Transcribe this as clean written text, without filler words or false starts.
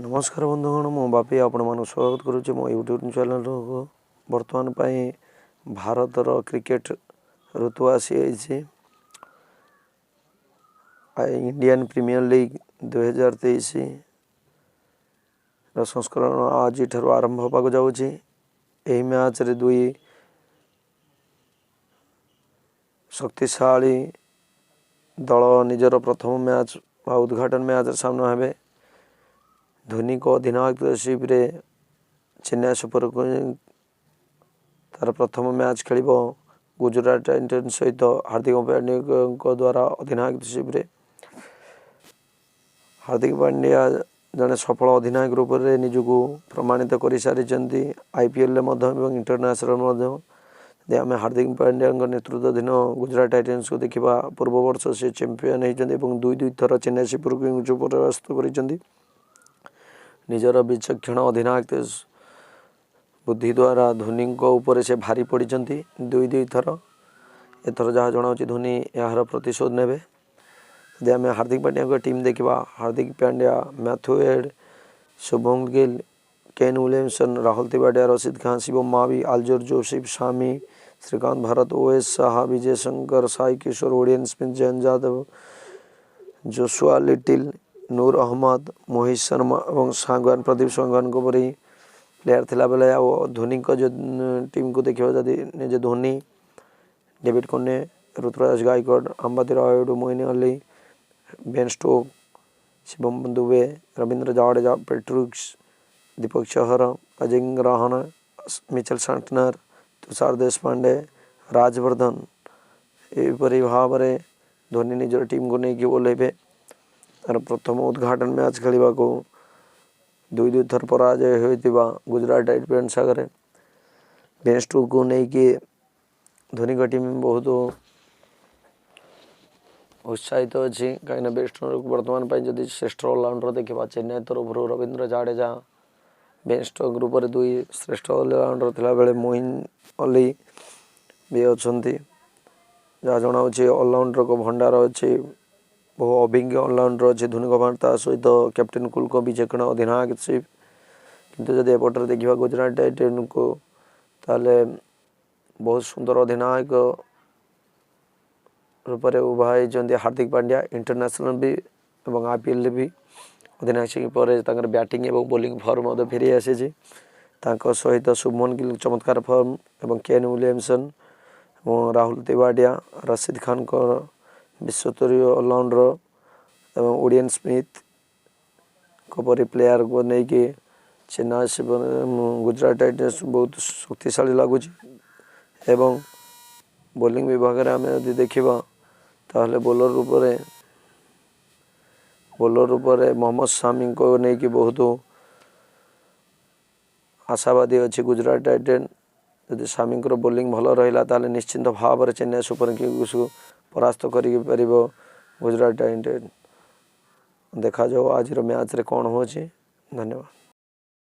ନମସ୍କାର ବନ୍ଧୁଗଣ, ମୁଁ ବାପି ଆପଣମାନଙ୍କୁ ସ୍ୱାଗତ କରୁଛି ମୋ ୟୁଟ୍ୟୁବ୍ ଚ୍ୟାନେଲକୁ। ବର୍ତ୍ତମାନ ପାଇଁ ଭାରତର କ୍ରିକେଟ ଋତୁ ଆସିଯାଇଛି। ଇଣ୍ଡିଆନ୍ ପ୍ରିମିୟର ଲିଗ୍ 2023ର ସଂସ୍କରଣ ଆଜିଠାରୁ ଆରମ୍ଭ ହେବାକୁ ଯାଉଛି। ଏହି ମ୍ୟାଚ୍ରେ ଦୁଇ ଶକ୍ତିଶାଳୀ ଦଳ ନିଜର ପ୍ରଥମ ମ୍ୟାଚ୍ ବା ଉଦ୍ଘାଟନ ମ୍ୟାଚ୍ର ସାମ୍ନା ହେବେ। ଧୋନିଙ୍କ ଅଧିନାୟକତ୍ୱରେ ଚେନ୍ନାଇ ସୁପର କିଙ୍ଗ ତାର ପ୍ରଥମ ମ୍ୟାଚ୍ ଖେଳିବ ଗୁଜୁରାଟ ଟାଇଟନ୍ସ ସହିତ, ହାର୍ଦ୍ଦିକ ପାଣ୍ଡ୍ୟାଙ୍କ ଦ୍ୱାରା ଅଧିନାୟକତ୍ୱରେ। ହାର୍ଦ୍ଦିକ ପାଣ୍ଡ୍ୟା ଜଣେ ସଫଳ ଅଧିନାୟକ ରୂପରେ ନିଜକୁ ପ୍ରମାଣିତ କରିସାରିଛନ୍ତି, ଆଇପିଏଲ୍ରେ ମଧ୍ୟ ଏବଂ ଇଣ୍ଟରନ୍ୟାସନାଲ୍ ମଧ୍ୟ। ଯଦି ଆମେ ହାର୍ଦ୍ଦିକ ପାଣ୍ଡ୍ୟାଙ୍କ ନେତୃତ୍ୱାଧୀନ ଗୁଜୁରାଟ ଟାଇଟନ୍ସକୁ ଦେଖିବା, ପୂର୍ବ ବର୍ଷ ସେ ଚାମ୍ପିଅନ୍ ହେଇଛନ୍ତି ଏବଂ ଦୁଇ ଦୁଇ ଥର ଚେନ୍ନାଇ ସୁପର କିଙ୍ଗକୁ ପରାସ୍ତ କରିଛନ୍ତି। ନିଜର ବିଚକ୍ଷଣ ଅଧିନାୟକ ବୁଦ୍ଧି ଦ୍ୱାରା ଧୋନିଙ୍କ ଉପରେ ସେ ଭାରି ପଡ଼ିଛନ୍ତି ଦୁଇ ଦୁଇ ଥର। ଏଥର ଯାହା ଜଣାଉଛି, ଧୋନି ଏହାର ପ୍ରତିଶୋଧ ନେବେ। ଯଦି ଆମେ ହାର୍ଦ୍ଦିକ ପାଣ୍ଡ୍ୟାଙ୍କ ଟିମ୍ ଦେଖିବା, Hardik Pandya, Matthew Wade, Shubman Gill, Kane Williamson, Rahul Tewatia, Rashid Khan, Shivam Mavi, Alzarri Joseph, Shami, Srikanta Bharat, Owais Shah, Vijay Shankar, Sai Kishore, Odean Smith, Jayant Yadav, Joshua Little, Noor Ahmad, Mohit Sharma ଏବଂ ସାଙ୍ଗୱାନ, ପ୍ରଦୀପ ସାଙ୍ଗୱାନଙ୍କ ପରି player ଥିଲାବେଳେ, ଆଉ ଧୋନିଙ୍କ ଟିମ୍କୁ ଦେଖିବା ଯଦି, ନିଜେ Dhoni, David Conway, Ruturaj Gaikwad, Ambati Rayudu, Moeen Ali, Ben Stoke, Shivam Dube, Ravindra Jadeja, Petrucci, Deepak Chahar, Ajinkya Rahane, Mitchell Santner, Tushar Deshpande, Rajvardhan, ଏହିପରି ଭାବରେ ଧୋନି ନିଜର ଟିମ୍କୁ ନେଇକି ଓହ୍ଲେଇବେ ତାର ପ୍ରଥମ ଉଦ୍ଘାଟନ ମ୍ୟାଚ୍ ଖେଳିବାକୁ, ଦୁଇ ଦୁଇ ଥର ପରାଜୟ ହୋଇଥିବା ଗୁଜୁରାଟ ଟାଇଟନ୍ସ ଆଗରେ। ବେନ୍ ଷ୍ଟୋକ୍କୁ ନେଇକି ଧୋନିଙ୍କ ଟିମ୍ ବହୁତ ଉତ୍ସାହିତ ଅଛି, କାହିଁକିନା ବେନ୍ ଷ୍ଟୋକ୍ ବର୍ତ୍ତମାନ ପାଇଁ ଯଦି ଶ୍ରେଷ୍ଠ ଅଲରାଉଣ୍ଡର ଦେଖିବା ଚେନ୍ନାଇ ତରଫରୁ, ରବୀନ୍ଦ୍ର ଜାଡ଼େଜା, ବେନ୍ ଷ୍ଟୋକ୍ ରୂପରେ ଦୁଇ ଶ୍ରେଷ୍ଠ ଅଲରାଉଣ୍ଡର ଥିଲାବେଳେ ମୋଇନ୍ ଅଲି ବି ଅଛନ୍ତି। ଯାହା ଜଣାଉଛି, ଅଲରାଉଣ୍ଡରଙ୍କ ଭଣ୍ଡାର ଅଛି, ବହୁ ଅଭିଜ୍ଞ ଅଲରାଉଣ୍ଡର ଅଛି ଧୋନିଙ୍କ। ତା ସହିତ କ୍ୟାପ୍ଟେନ୍ କୁଲଙ୍କ ବିଚକ୍ଷଣ ଅଧିନାୟକ। କିନ୍ତୁ ଯଦି ଏପଟରେ ଦେଖିବା ଗୁଜୁରାଟ ଟାଇଟନ୍କୁ, ତାହେଲେ ବହୁତ ସୁନ୍ଦର ଅଧିନାୟକ ରୂପରେ ଉଭା ହେଇଛନ୍ତି ହାର୍ଦ୍ଦିକ ପାଣ୍ଡ୍ୟା। ଇଣ୍ଟରନ୍ୟାସନାଲ୍ ବି ଏବଂ ଆଇପିଏଲ୍ରେ ବି ଅଧିନାୟକ ପରେ ତାଙ୍କର ବ୍ୟାଟିଂ ଏବଂ ବୋଲିଂ ଫର୍ମ ମଧ୍ୟ ଫେରି ଆସିଛି। ତାଙ୍କ ସହିତ ଶୁଭମନ ଗିଲ୍ ଚମତ୍କାର ଫର୍ମ ଏବଂ କେନ୍ ୱିଲିୟମସନ୍ ଏବଂ ରାହୁଲ ତେୱାଟିଆ, ରସିଦ ଖାନଙ୍କ ବିଶ୍ୱସ୍ତରୀୟ ଅଲରାଉଣ୍ଡର ଏବଂ ଓଡ଼ିଆନ୍ ସ୍ମିଥଙ୍କ ପରି ପ୍ଲେୟାରକୁ ନେଇକି ଚେନ୍ନାଇ ଗୁଜୁରାଟ ଟାଇଟନ୍ସ ବହୁତ ଶକ୍ତିଶାଳୀ ଲାଗୁଛି। ଏବଂ ବୋଲିଂ ବିଭାଗରେ ଆମେ ଯଦି ଦେଖିବା, ତାହେଲେ ବୋଲର ରୂପରେ ମହମ୍ମଦ ସାମିଙ୍କୁ ନେଇକି ବହୁତ ଆଶାବାଦୀ ଅଛି ଗୁଜୁରାଟ ଟାଇଟନ୍। ଯଦି ସାମିଙ୍କର ବୋଲିଂ ଭଲ ରହିଲା, ତାହେଲେ ନିଶ୍ଚିନ୍ତ ଭାବରେ ଚେନ୍ନାଇ ସୁପର କିଙ୍ଗସକୁ ପରାସ୍ତ କରିପାରିବ ଗୁଜୁରାଟ ଟାଇଟନ୍। ଦେଖାଯାଉ ଆଜିର ମ୍ୟାଚ୍ରେ କ'ଣ ହେଉଛି। ଧନ୍ୟବାଦ।